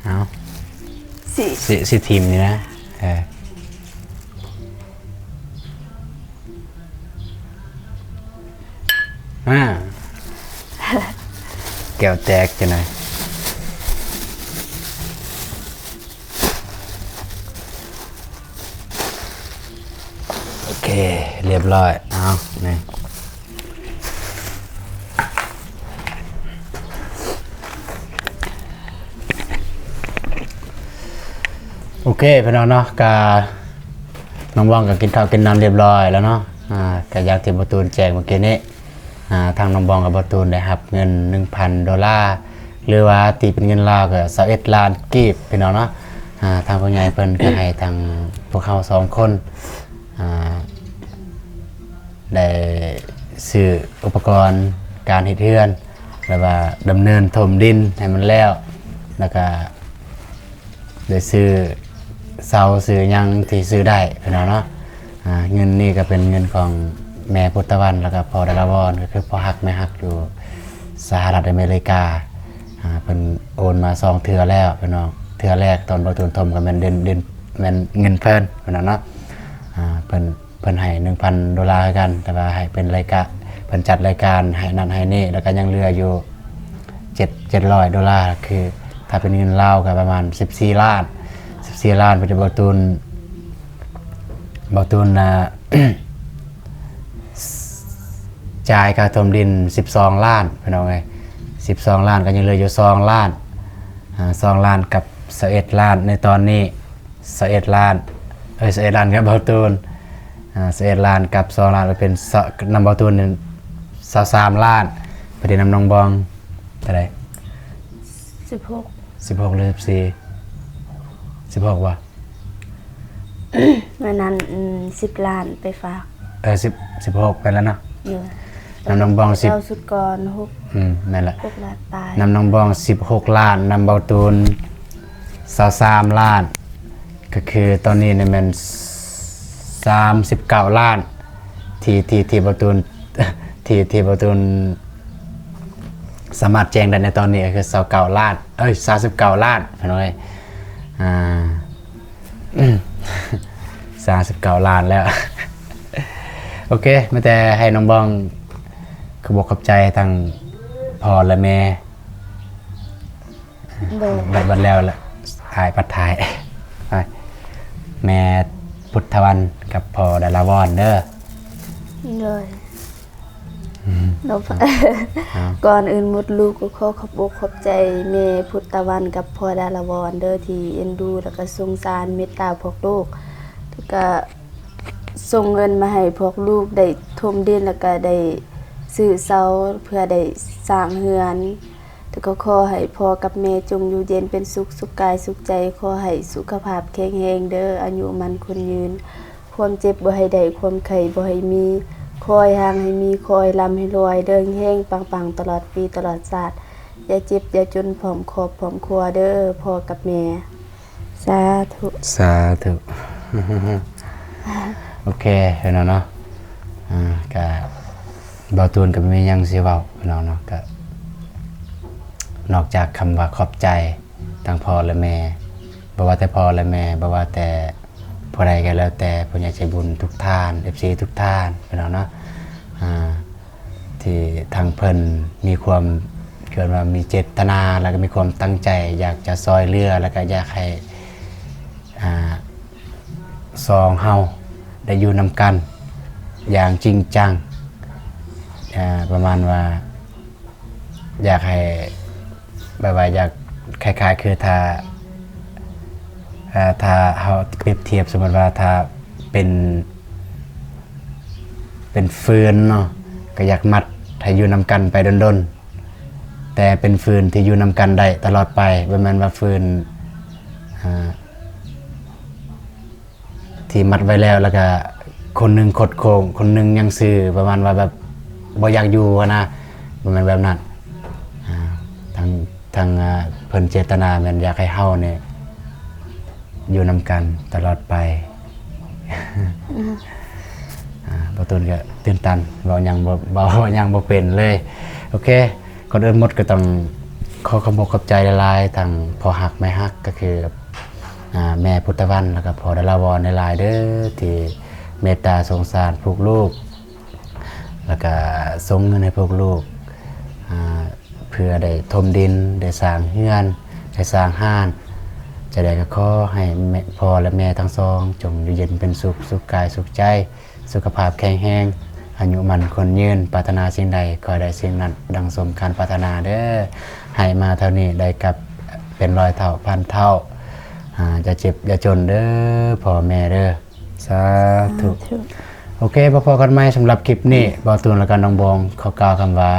ເອົາ ຊິ ຊິ ຊິຖິ້ມນີ້ນະ ເອີ ອາ ແກ້ວແຕກຈັ່ງໃດ. ໂອເຄ ລຽບຮ້ອຍ ເອົາ ນີ້ ໂອເຄ ພີ່ນ້ອງເນາະ ກະ ນ້ອງບອງກໍກິນເຂົ້າກິນນ້ຳລຽບຮ້ອຍແລ້ວເນາະ ອາ ກໍຢ່າງທີ່ບໍ່ຕູນແຈ້ງເມື່ອກີ້ນີ້ ອາ ທາງນ້ອງບອງກັບບໍ່ຕູນໄດ້ຮັບເງິນໜຶ່ງພັນໂດລາ ຫຼືວ່າຕີເປັນເງິນລາວກໍຊາວເອັດລ້ານກີບ ພີ່ນ້ອງເນາະ ອາ ທາງຜູ້ໃຫຍ່ເພິ່ນກໍໃຫ້ທາງພວກເຮົາສອງຄົນ ອາ ໄດ້ຊື້ອຸປະກອນການເຮັດເຮືອນ ແລ້ວວ່າດຳເນີນຖົມດິນໃຫ້ມັນແລ້ວ ແລ້ວກໍ ໄດ້ຊື້ເສົາຊື້ຫຍັງທີ່ຊື້ໄດ້ ພີ່ນ້ອງເນາະ ອາ ເງິນນີ້ກໍເປັນເງິນຂອງແມ່ພຸດຕະວັນ ແລ້ວກໍພໍ່ດາລາວອນ ກໍຄືພໍ່ຮັກແມ່ຮັກຢູ່ສະຫະລັດອາເມລິກາ ອາ ເພິ່ນໂອນມາສອງເທື່ອແລ້ວ ພີ່ນ້ອງ ເທື່ອແລກຕອນບໍ່ຕູນຖົມກໍແມ່ນເດືອນ ເດືອນ ແມ່ນເງິນເພິ່ນ ພີ່ນ້ອງເນາະ ອາ ເພິ່ນ ເພິ່ນໃຫ້ໜຶ່ງພັນໂດລາຄືກັນ ແຕ່ວ່າໃຫ້ເປັນລາຍການ ເພິ່ນຈັດລາຍການໃຫ້ນັ້ນໃຫ້ນີ້ ແລ້ວກໍຍັງເຫຼືອຢູ່ເຈັດ ເຈັດຮ້ອຍໂດລາ ຄືຖ້າເປັນເງິນລາວກໍປະມານສິບສີ່ລ້ານ ສິບສີ່ລ້ານ ເພິ່ນຈະ ເບົາຕູນ ເບົາຕູນ ອ່າ ຈ່າຍຄ່າຖົມດິນສິບສອງລ້ານ ພີ່ນ້ອງເອີຍ, ສິບສອງລ້ານ ກໍຍັງເຫຼືອຢູ່ສອງລ້ານ ອ່າ ສອງລ້ານກັບຊາວເອັດລ້ານໃນຕອນນີ້ ຊາວເອັດລ້ານ ເອີຍ ຊາວເອັດລ້ານກັບເບົາຕູນ ອ່າ ຊາວເອັດລ້ານກັບສອງລ້ານ ກໍເປັນ ນຳເບົາຕູນນີ້ຊາວສາມລ້ານ ພໍດີນຳນ້ອງບອງເທົ່າໃດ? ສິບຫົກ ສິບຫົກ ຫຼື ສິບສີ່? ສິບຫົກບໍ່? ເມື່ອນັ້ນ ອືມ ສິບລ້ານໄປຝາກ ເອີ ສິບ ສິບຫົກໄປແລ້ວເນາະ ໂດຍ ນຳນ້ອງບອງສິບ ເອົາຊຸດກ່ອນຫົກ ອືມ ແມ່ນລະ ຫົກລ້ານປາຍ ນຳນ້ອງບອງສິບຫົກລ້ານ ນຳເບົາຕູນຊາວສາມລ້ານ ກໍຄືຕອນນີ້ນີ້ແມ່ນສາມສິບເກົ້າລ້ານ ທີ່ ທີ່ ທີ່ເບົາຕູນ ທີ່ ທີ່ເບົາຕູນສາມາດແຈ້ງໄດ້ໃນຕອນນີ້ກໍຄືຊາວເກົ້າລ້ານ ເອີຍ ຊາວສິບເກົ້າລ້ານ ພີ່ນ້ອງເອີຍ ອ່າ ຊາວສິບເກົ້າລ້ານແລ້ວ ໂອເຄ ມີແຕ່ໃຫ້ນ້ອງບອງຂອບອົກຂອບໃຈທັງພໍ່ ແລະ ແມ່ ໂດຍ ບັດ ບັດແລ້ວລະ ອ້າຍປັດທ້າຍ ອ້າຍ ແມ່ພຸດທະວັນກັບພໍ່ດາລາວອນເດີ ໂດຍ ອືມ ເນາະ ເອົາ ກ່ອນອື່ນໝົດລູກກໍຂໍຂອບອົກຂອບໃຈແມ່ພຸດທະວັນກັບພໍ່ດາລາວອນເດີ ທີ່ເອັນດູ ແລ້ວກໍສົງສານເມດຕາພວກລູກ ແລ້ວກໍສົ່ງເງິນມາໃຫ້ພວກລູກໄດ້ຖົມດິນ ແລ້ວກໍໄດ້ຊື້ເສົາ ເພື່ອໄດ້ສ້າງເຮືອນ ແລ້ວກໍຂໍໃຫ້ພໍ່ກັບແມ່ຈົ່ງຢູ່ເຢັນເປັນສຸກ ສຸກກາຍສຸກໃຈ ຂໍໃຫ້ສຸຂະພາບແຂງແຮງເດີ ອາຍຸໝັ້ນຄົນຍືນ ຄວາມເຈັບບໍ່ໃຫ້ໄດ້ ຄວາມໄຂ້ບໍ່ໃຫ້ມີ ຂໍໃຫ້ຮັ່ງໃຫ້ມີ ຂໍໃຫ້ລ່ຳໃຫ້ລວຍເດີ ເຮັງໆ ປັງໆ ຕະຫຼອດປີຕະຫຼອດຊາດ ຢ່າເຈັບຢ່າຈົນພ້ອມຄອບພ້ອມຄົວເດີ ພໍ່ກັບແມ່ ສາທຸ ສາທຸ ໂອເຄ ພີ່ນ້ອງເນາະ ອ່າ ກະເບົາຕູນກໍບໍ່ມີຫຍັງຊິເວົ້າ ພີ່ນ້ອງເນາະ ກະນອກຈາກຄຳວ່າຂອບໃຈ ທັງພໍ່ ແລະ ແມ່ ບໍ່ວ່າແຕ່ພໍ່ ແລະ ແມ່ ບໍ່ວ່າແຕ່ຜູ້ໃດກໍແລ້ວແຕ່ ຜູ້ໃຫຍ່ໃຈບຸນທຸກທ່ານ ເອັຟຊີ ທຸກທ່ານ ພີ່ນ້ອງເນາະ ອ່າ ທີ່ທາງເພິ່ນມີຄວາມ ເອີ້ນວ່າມີເຈດຕະນາ ແລ້ວກໍມີຄວາມຕັ້ງໃຈຢາກຈະຊ່ອຍເຫຼືອ ແລ້ວກໍຢາກໃຫ້ ອ່າ ສອງເຮົາໄດ້ຢູ່ນຳກັນຢ່າງຈິງຈັງ ອ່າ ປະມານວ່າ ຢາກໃຫ້ ແບບວ່າຢາກຄ້າຍໆຄືຖ້າ ເອີ ຖ້າເຮົາປຽບທຽບ ສົມມຸດວ່າຖ້າເປັນ ເປັນຟືນເນາະ ກໍຢາກມັດໃຫ້ຢູ່ນຳກັນໄປດົນໆ ແຕ່ເປັນຟືນທີ່ຢູ່ນຳກັນໄດ້ຕະຫຼອດໄປ ບໍ່ແມ່ນວ່າຟືນ ອ່າ ທີ່ມັດໄວ້ແລ້ວ ແລ້ວກະຄົນໜຶ່ງຄົດໂຄ້ງ ຄົນໜຶ່ງຍັງຊື່ ປະມານວ່າແບບບໍ່ຢາກຢູ່ຫັ້ນນະ ບໍ່ແມ່ນແບບນັ້ນ ອ່າ ທາງ ທາງ ອ່າ ເພິ່ນເຈດຕະນາແມ່ນຢາກໃຫ້ເຮົານີ້ຢູ່ນຳກັນຕະຫຼອດໄປ ອ່າ ບ່າວຕູນກະຕື່ນຕັນ ເວົ້າຫຍັງບໍ່ ເວົ້າຫຍັງບໍ່ເປັນເລີຍ ໂອເຄ ກ່ອນອື່ນໝົດກໍຕ້ອງຂໍຂອບອົກຂອບໃຈຫຼາຍໆ ທັງພໍ່ຮັກແມ່ຮັກ ກໍຄື ອ່າ ແມ່ພຸດທະວັນ ແລ້ວກໍພໍ່ດາລາວອນຫຼາຍໆເດີ ທີ່ເມດຕາສົງສານພວກລູກ ແລ້ວກໍສົ່ງເງິນໃຫ້ພວກລູກ ອ່າ ເພື່ອໄດ້ຖົມດິນ ໄດ້ສ້າງເຮືອນ ໄດ້ສ້າງຮ້ານ ຈັ່ງໃດກໍຂໍໃຫ້ແມ່ ພໍ່ ແລະ ແມ່ທັງສອງ ຈົ່ງຢູ່ເຢັນເປັນສຸກ ສຸກກາຍສຸກໃຈ ສຸຂະພາບແຂງແຮງ ອາຍຸໝັ້ນຂວັນຍືນ ປາດຖະໜາສິ່ງໃດ ຂໍໃຫ້ໄດ້ສິ່ງນັ້ນ ດັ່ງສົມຄວາມປາດຖະໜາເດີ ໃຫ້ມາເທົ່ານີ້ໄດ້ກັບເປັນຮ້ອຍເທົ່າພັນເທົ່າ ອ່າ ຢ່າເຈັບຢ່າຈົນເດີພໍ່ແມ່ເດີ ສາທຸ ສາທຸ ໂອເຄ ພໍ້ກັນໃໝ່ ສຳລັບຄລິບນີ້ ບ່າວຕູນ ແລະ ກະນ້ອງບອງ ຂໍກ່າວຄຳວ່າ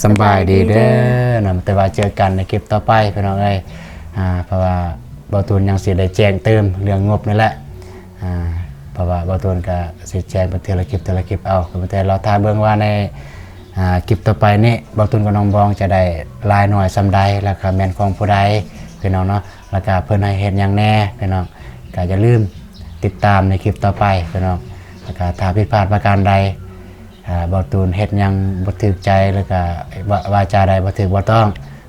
ສຳບາຍດີເດີ ສຳບາຍດີເດີ ນະ ແຕ່ວ່າເຈີກັນໃນຄລິບຕໍ່ໄປ ພີ່ນ້ອງເອີຍ ອ່າ ເພາະວ່າບ່າວຕູນຍັງຊິໄດ້ແຈ້ງຕື່ມເລື່ອງງົບນີ້ແຫຼະ ອ່າ ເພາະວ່າບ່າວຕູນກະຊິແຈ້ງເປັນເທື່ອລະຄລິບ ເທື່ອລະຄລິບເອົາ ກໍມີແຕ່ລໍຖ້າເບິ່ງວ່າໃນ ອ່າ ຄລິບຕໍ່ໄປນີ້ ບ່າວຕູນກັບນ້ອງບອງຈະໄດ້ຫຼາຍໜ້ອຍສ່ຳໃດ ແລ້ວກະແມ່ນຂອງຜູ້ໃດ ພີ່ນ້ອງເນາະ ແລ້ວກະເພິ່ນໃຫ້ເຮັດຫຍັງແດ່ ພີ່ນ້ອງ ກະຢ່າລືມຕິດຕາມໃນຄລິບຕໍ່ໄປ ພີ່ນ້ອງ ແລ້ວກະຖ້າຜິດພາດປະການໃດ ອ່າ ບ່າວຕູນເຮັດຫຍັງບໍ່ຖືກໃຈ ແລ້ວກະວາ ວາຈາໃດບໍ່ຖືກບໍ່ຕ້ອງ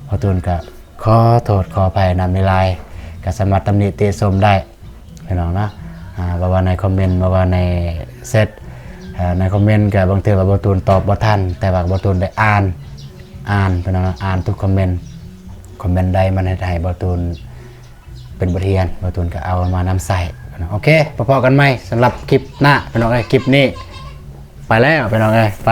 ບ່າວຕູນກະ ຂໍໂທດຂໍອະໄພນຳຫຼາຍໆ ກໍສາມາດຕຳໜິຕິຊົມໄດ້ ພີ່ນ້ອງເນາະ ອ່າ ບໍ່ວ່າໃນຄອມເມັນ ບໍ່ວ່າໃນແຊັດ ອ່າ ໃນຄອມເມັນກໍບາງເທື່ອກໍບ່າວຕູນຕອບບໍ່ທັນ ແຕ່ວ່າບ່າວຕູນໄດ້ອ່ານ ອ່ານ ພີ່ນ້ອງເນາະ ອ່ານທຸກຄອມເມັນ ຄອມເມັນໃດມັນເຮັດໃຫ້ບ່າວຕູນເປັນບົດຮຽນ ບ່າວຕູນກໍເອົາມານຳໃຊ້ ພີ່ນ້ອງ ໂອເຄ ພໍ້ກັນໃໝ່ ສຳລັບຄລິບໜ້າ ພີ່ນ້ອງເອີຍ ຄລິບນີ້ ໄປແລ້ວພີ່ນ້ອງເອີຍ ໄປ.